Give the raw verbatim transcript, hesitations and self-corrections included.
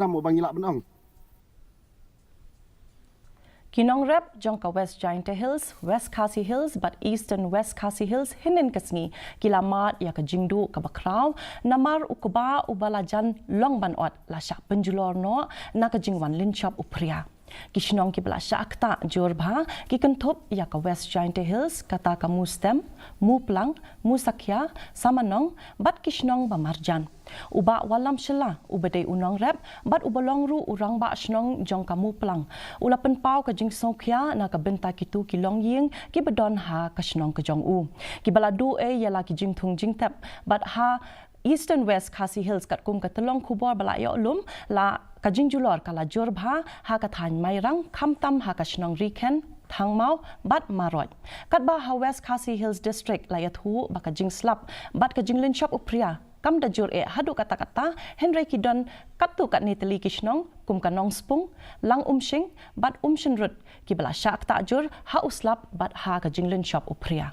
Ram u ba ngi lah ban ong. Ki nongrep jong ka West Jaintia Hills, West Khasi Hills bad Eastern West Khasi Hills hynnin ka sngi ki la mad ïa ka jingduh kaba khraw namar u kba uba la jan long ban ot la shah pynjulor noh na ka jingwan lynshop u phria. Ki shnong kiba la shah ktah jur bha ki kynthup ïa ka West Jaintia Hills, kata ka Mustem, Muplang, Musakhia, Samanong bad ki shnong ba marjan. U Bah Wallam Shylla uba dei u nongrep bad uba long ruh u rangbah shnong jong ka Muplang u la pynpaw ka jingsngewkhia na ka bynta kitu ki longïing kiba don ha ka shnong ka jong u, kiba la duh ei ïa la ki jingthung jingtep. Bad ha Eastern West Khasi Hills, katkum ka tyllong khubor ba la ïoh lum, la ka jingjulor ka la jur bha ha ka thaiñ Mairang, khamtam ha ka shnong Rikhen, Thangmaw bad Marot. Katba ha West Khasi Hills District la ïathuh ba ka jingslap bad ka jinglynshop u phria kam da jur eh haduh katta katta, hynrei ki don katto katne tylli ki shnong kum ka Nongspung, Langumshing bad Umshynrut kiba la shah ktah jur ha u slap bad ha ka jinglynshop u phria.